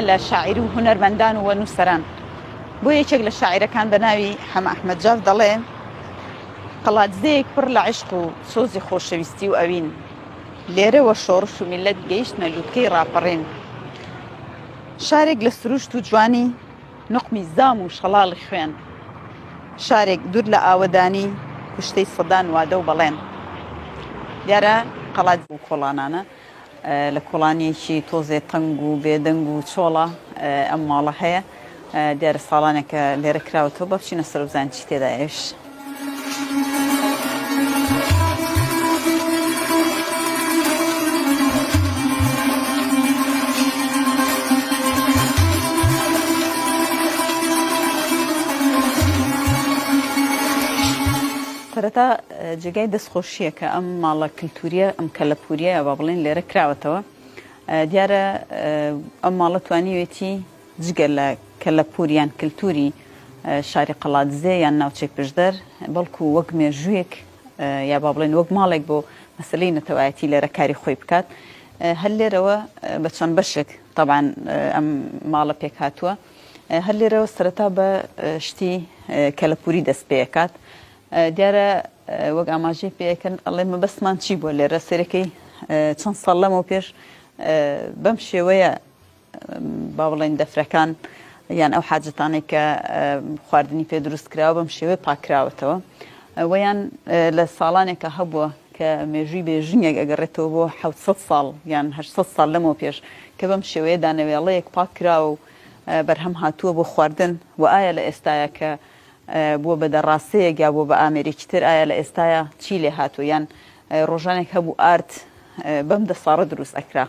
لە شاعیر و هونەرمەندان و نووسەران. بۆ یەکێک لە شاعیرەکان بە ناوی حەمە ئەحمەد جاف دەڵێ، قەڵادزێیەک پڕ لە عیشق و سۆزی خۆشەویستی و ئەوین، لێرەوە شۆڕش و میللەت گەیشتنە لووتکەی ڕاپەڕین. شارێک لە سروشت و جوانی، نوقمی زام و شەڵاڵی خوێن. شارێک دوور لە ئاوەدانی، کوشتەی سەدان وادە و بەڵێن. دیارە قەڵادزێ و کۆڵانانە لە کۆڵانیەکی تۆزێ تەنگ و بێدەنگ و چۆڵە ئەم ماڵە هەیە دیارە ساڵانێکە لێرە کراوەتەوە با بچینە سەر و بزانین چی تێدایە ئەویش. سەرەتا جێگای دەستخۆشییە کە ئەم ماڵە کلتوریە ئەم کەلەپوریە با بڵێین لێرە کراوەتەوە دیارە ئەم ماڵە توانیوێتی جگە لە کەلەپور یان کلتوری شاری قەڵادزێ یان ناوچەی پشدەر بەڵکو وەک مێژوویەک یا با بڵێن وەک ماڵێک بۆ مەسلەی نەتەوایەتی لێرە کاری خۆی بکات هەر لێرەوە بە چەند بەشێک تەبان ئەم ماڵە پێک هاتووە هەر لێرەوە سەرەتا بە شتی کەلەپوری دەست پێکات دیارە وەک ئاماژەی پێ ئەکەن ئەڵێ مەبەستمان چی بووە لێرە سەیرەکەی چەند ساڵ لەمەو پێش بەم شێوەیە با بڵێن دەفرەکان یان ئەو حاجەتانەی کە خواردنی پێ دروست کراوە بەم شێوەیە پاکراوەتەوە ویان لە ساڵانێکە هەبووە کە مێژووی بێژنگێک ئەگەڕێتەوە بۆ 700 ساڵ یان 800 ساڵ لەمەوە پێش کە بەم شێوەیە دانەوێڵەیەک پاک کراوە و بەرهەم هاتووە بۆ خواردن و ئایا لە ئێستایا کە بووە بە دەڕاسەیەک یا بووە بە ئامێرێکی تر ئایا لە ئێستایا چی لێ هاتووە یان ڕۆژانێک هەبوو ئارد بەم دەساڕە دروست ئەکرا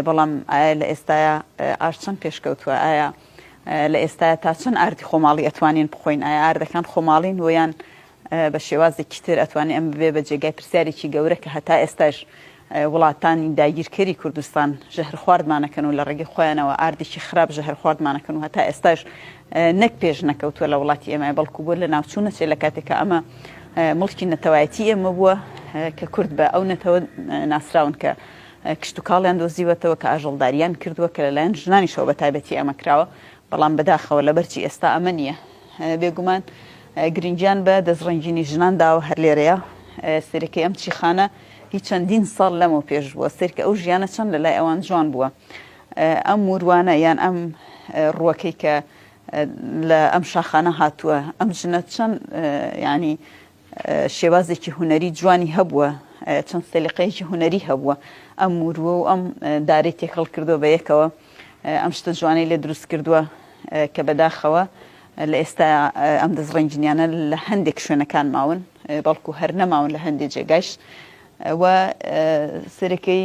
بەڵام ئایا لە ئێستایا ئارد چەند پێشکەوتووە ئایا لە ئێستایا تا چەند ئاردی خۆماڵی ئەتوانین بخۆین ئایا ئاردەکان خۆماڵین و یان بە شێوازێکی تر ئەتوانێ ئەم ببێ بە جێگای پرسیارێکی گەورە کە هەتا ئێستاش وڵاتانی داگیرکەری کوردستان ژەهرخواردمانەکەن و لە ڕێگەی خۆیانەوە ئاردێکی خراپ ژەهرخواردمانەکەن و هەتا ئێستاش نەک پێش نەکەوتووە لە وڵاتی ئێمە بەڵکو بۆ لە ناوچوو نەچێت لە کاتێک کە ئەمە مڵکی نەتەوایەتی ئێمە بووە کە کورد بە ئەو نەتەوە ناسراون کە کشتوکاڵیان دۆزیوەتەوە کە ئاژەڵداریان کردووە کە لەلایەن ژنانیشەوە بە تایبەتی ئەمە کراوە بەڵام بەداخەوە لەبەرچی ئێستا ئەمە نییە بێگومان گرنگیان بە دەستڕەنگینی ژنان داوە هەر لێرەیە سەیرەکەی ئەم چیخانە هی چەندین ساڵ لەمەو پێش بووە سەیرکە ئەو ژیانە چەند لە لای ئەوان جوان بووە ئەم موروانە یان ئەم ڕووەکەی کە لە ئەم شاخانە هاتووە ئەم ژنە چەند ینی شێوازێکی هونەری جوانی هەبووە چەند سەلیقەیەکی هونەری هەبووە ئەم موروە و ئەم دارەی تێکەڵ کردووە بە یەکەوە ئەم شتە جوانەی لێ دروست کردووە کە بەداخەوە لە ئێستا ئەم دەستڕەنگینیانە لە هەندێک شوێنەکان ماون بەڵکو هەر نەماون لە هەندێک جێگایش و سەرەکەی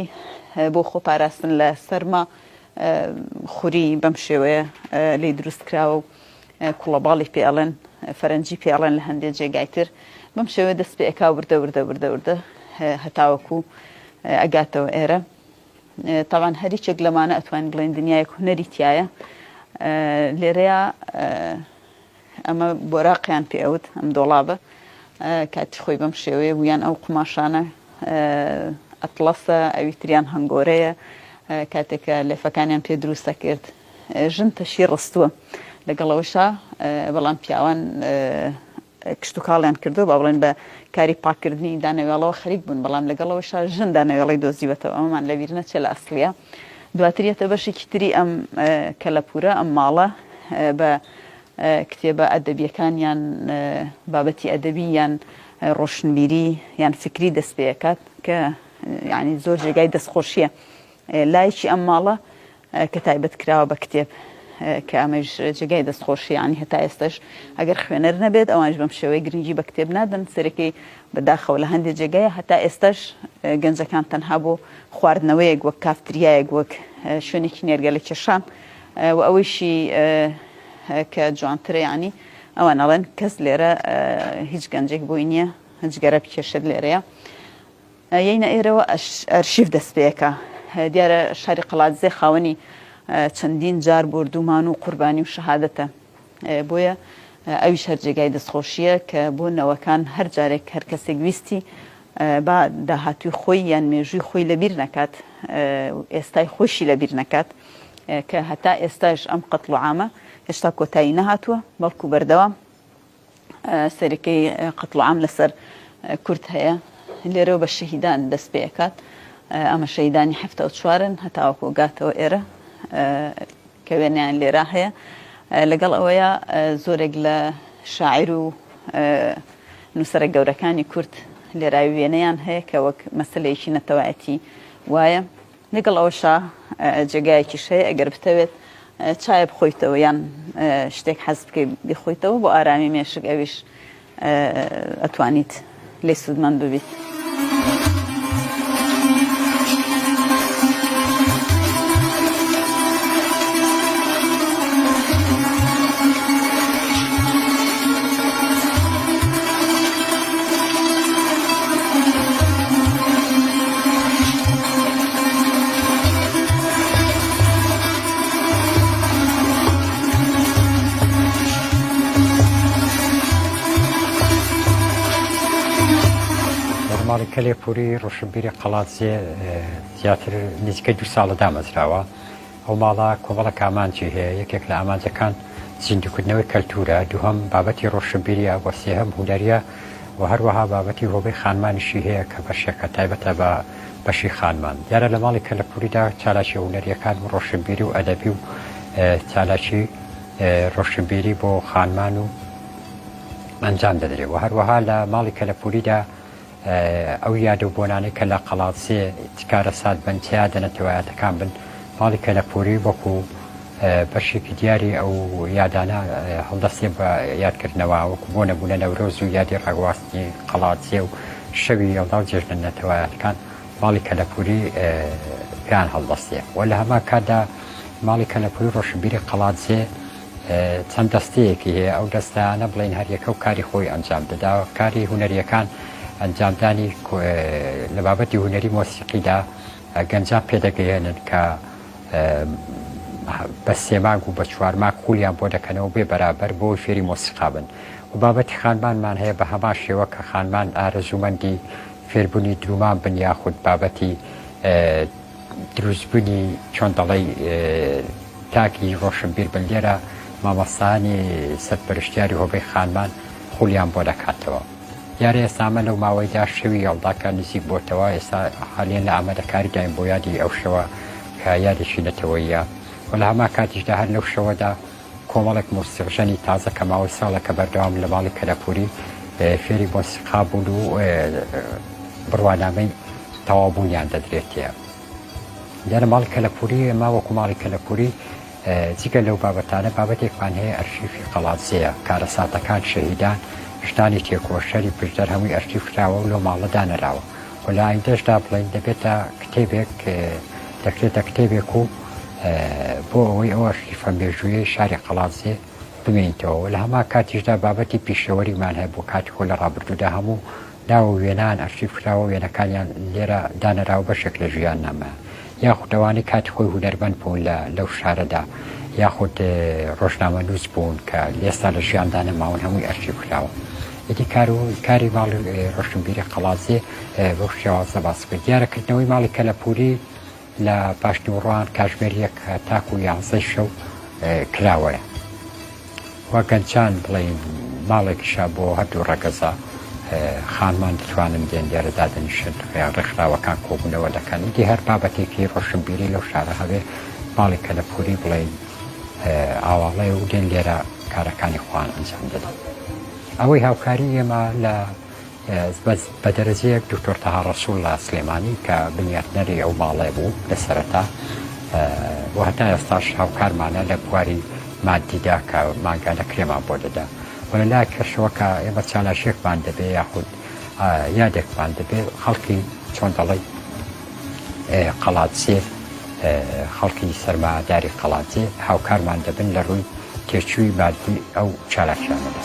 بۆ خۆپاراستن لە سەرما خوری بەم شێوەیە لی دروست کراوە و کوڵەباڵی پێ ئەڵێن فەرەنجی پێ ئەڵێن لە هەندێک جێگای تر بەم شێوەیە دەست پێ ئەکا وردە وردە وردە وردە هەتاوەکو ئەگاتەوە ئێرە تاوان هەریکێک لەمانە ئەتوانین بڵێن دنیایەک هونەری تایە لێرەیە ئەمە بۆراقیان پێ ئەوت ئەم دۆڵابە کاتی خۆی بەم شێوەیە بوو یان ئەو قوماشانە ئەتڵەسە ئەوی تریان هەنگۆرەیە کاتێکە لێفەکانیان پێ دروستە کرد ژن تەشی ڕستووە لەگەڵ ئەوەشا بەڵام پیاوان کشتوکاڵیان کردووە با بڵێن بە کاری پاککردنی دانەوێڵەوە خەریک بوون بەڵام لەگەڵ ئەوەشا ژن دانەوێڵەی دۆزیوەتەوە ئەمەمان لەبیر نەچێت لە ئەسڵیا دواتر یەتە بەشێکی تری ئەم کەلەپوورە ئەم ماڵە بە کتێبە ئەدەبیەکان یان بابەتی ئەدەبی یان ڕۆشنبیری یان فکری دەست پێکات کە یعنی زۆر جێگای دەستخۆشیە لایەکی ئەم ماڵە کە تایبەت کراوە بە کتێب کە ئەمەیش جێگای دەستخۆشیە یانی هەتا ئێستاش ئەگەر خوێنەر نەبێت ئەوانیش بەم شێوەیە گرنگی بە کتێب نادەن سەرەکەی بەداخەوە لە هەندێک جێگایە هەتا ئێستاش گەنجەکان تەنها بۆ خواردنەوەیەک وەک کافتریایەک وەک شوێنێکی نێرگەلە کێشان و ئەوەیشی کە جوانترە یانی ئەوان ئەڵێن کەس لێرە هیچ گەنجێک بۆی نییە جگەرە بکێشێت لێرەیە یەینە ئێرەوە ئەرشیف دەست پێکا. دیارە شاری قەڵادزێ خاوەنی چەندین جار بۆردومان و قوربانی و شەهادەتە. بۆیە ئەویش هەر جێگای دەستخۆشییە کە بۆ نەوەکان هەر جارێک هەر کەسێک ویستی با داهاتووی خۆی یان مێژووی خۆی لەبیر نەکات، ئێستای خۆیشی لەبیر نەکات. کە هەتا ئێستاش ئەم قەتڵ و عامە هێشتا کۆتایی نەهاتووە بەڵکو بەردەوام سەرەکەی قەتڵ و عام لەسەر کورد هەیە لێرەوە بە شەهیدان دەست پێ ئەکات ئەمە شەهیدانی 74ن هەتاوەکو گاتەوە ئێرە کە وێنەیان لێرا هەیە لەگەڵ ئەوەیە زۆرێک لە شاعیر و نووسەرە گەورەکانی کورد لێراوی وێنەیان هەیە کە وەک مەسلەیەکی نەتەوایەتی وایە لەگەڵ ئەوەشا جێگایەکیش هەیە ئەگەر بتەوێت چایە بخۆیتەوە یان شتێک حەز بکەی بیخۆیتەوە بۆ ئارامی مێشک ئەویش ئەتوانیت لێی سوودمەند ببیت. ماڵی کەلێ پوری ڕۆشنبیری قەڵادزێ زیاتر نزیکەی دوو ساڵە دامەزراوە ئەو ماڵە کۆمەڵێک ئامانجی هەیە، یەکێک لە ئامانجەکان زیندووکردنەوەی کەلتوورە، دووهەم بابەتی ڕۆشنبیرییە و سێهەم هونەرییە و هەروەها بابەتی هۆبەی خانمانیشی هەیە کە بەشێکە تایبەتە بە بەشی خانمان. دیارە لە ماڵی کەلەپووریدا چالاکییە هونەرییەکان و ڕۆشنبیری و ئەدەبی و چالاکی ڕۆشنبیری بۆ خانمان و ئەنجام دەدرێ و هەروەها لە ماڵی کەلەپووریدا ئەو یادە و بۆنانەی کە لە قەڵادزێ چ کارەسات بن چ یادە نەتەوایەتەکان بن، ماڵی کەلەپووری وەکوو بەشێکی دیاری ئەو یادانە هەڵدەستێ بە یادکردنەوە، وەکوو بۆ نموونە نەورۆز و یادی ڕاگواستنی قەڵادزێ و شەوی یەڵدا و جێژنە نەتەوایەتەکان ماڵی کەلەپووری پێیان هەڵدەستێ و لە هەمان کاتدا ماڵی کەلەپووری ڕۆشنبیری قەڵادزێ چەند دەستەیەکی هەیە، ئەو دەستەیانە بڵێین هەر یەکە و کاری خۆی ئەنجام دەدا، کاری هونەرییەکان ئەنجامدانی لە بابەتی هونەری مۆسیقیدا گەنجان پێدەگەیەنن کە بە سێ مانگ و بە چوار مانگ خولیان بۆ دەکەنەوە بێ بەرابەر بۆی فێری مۆسیقا بن و بابەتی خانمانمان هەیە بە هەمان شێوە کە خانمان ئارەزوومەندی فێربوونی درومان بن یاخود بابەتی دروستبونی چۆن دەڵێی تاکی ڕۆشنبیر بن لێرە مامۆستایانی سەرپەرشتیاری هۆبەی خانمان خولیان بۆ دەکاتەوە دیارە ئێستا ئەمە لەو ماوەیدا شەوی یەڵدا کە نزیک بۆتەوە ئێستا حالیەن لە ئامادەکاریداین بۆ یادی ئەو شەوە کە یادێکی نەتەوەییە و لە هەمان کاتیشدا هەر لەو شەوەدا کۆمەڵێک مۆسیقژەنی تازە کە ماوەی ساڵێکە بەردەوام لە ماڵی کەلەپوری فێری مۆسیقا بوون و بڕوانامەی تەواوبوونیان دەدرێتێ. دیارە ماڵی کەلەپوری ئێمە وەکو ماڵی کەلەپوری جگە لەو بابەتانە بابەتێکمان هەیە ئەرشیفی قەڵادزێیە، کارەساتەکان، شەهیدان، ژنانی تێکۆشەری پشدەر هەمووی ئەرشیف کراوە و لەو ماڵە دانراوە و لە ئایندەشدا بڵێین دەبێتە کتێبێک دەکرێتە کتێبێک و بۆ ئەوەی ئەو ئەرشیفە مێژوویەی شاری قەڵادزێ بمێنیتەوە و لە هەمان کاتیشدا بابەتی پیشەوەریمان هەیە بۆ کاتی خۆی لە ڕابردوودا هەموو ناو و وێنەیان ئەرشیف کراوە وێنەکانیان لێرە دانراوە بەشێک لە ژیاننامە یاخود ئەوانەی کاتی خۆی هونەرمەند بوون لە لەو شارەدا یاخود ڕۆژنامەنووس بوون کە ئێستا لە ژیاندا نەماون هەمووی ئەرشیف کراوە ئیدی کار و کاری ماڵی ڕۆشنبیری قەڵادزێ بەو شێوازە باس کرد دیارە کردنەوەی ماڵی کەلەپووری لە پاشنیوەڕۆان کاژمێر یەک تاکو یانزەی شەو کراوەیە و گەنجان بڵێین ماڵێکیشە بۆ هەردوو ڕەگەزە خانمان دەتوانن دێن لێرە دادەنیشن یان ڕێکخراوەکان کۆبوونەوە دەکەن ئیدی هەر بابەتێکی ڕۆشنبیری لەو شارە هەبێ ماڵی کەلەپوری بڵێین ئاواڵەیە و دێن لێرە کارەکانی خۆیان ئەنجام دەدەن ئەوەی هاوکاری ئێمە لە بە دەرەجەیەک دکتۆر تەها ڕەسوڵ لە سلێمانی کە بنیاتنەری ئەو ماڵەیە بوو لە سەرەتا و هەتا ئێستاش هاوکارمانە لە بواری مادیدا کە مانگانە کرێمان بۆ دەدا و لە لایەکەشەوە کە ئێمە چالاکیەکمان دەبێ یاخود یادێکمان دەبێ خەڵکی چۆن دەڵێی قەڵادزێ خەڵکی سەرمایەداری قەڵادزێ هاوکارمان دەبن لە ڕووی تێچووی مادی ئەو چالاکیانەدا.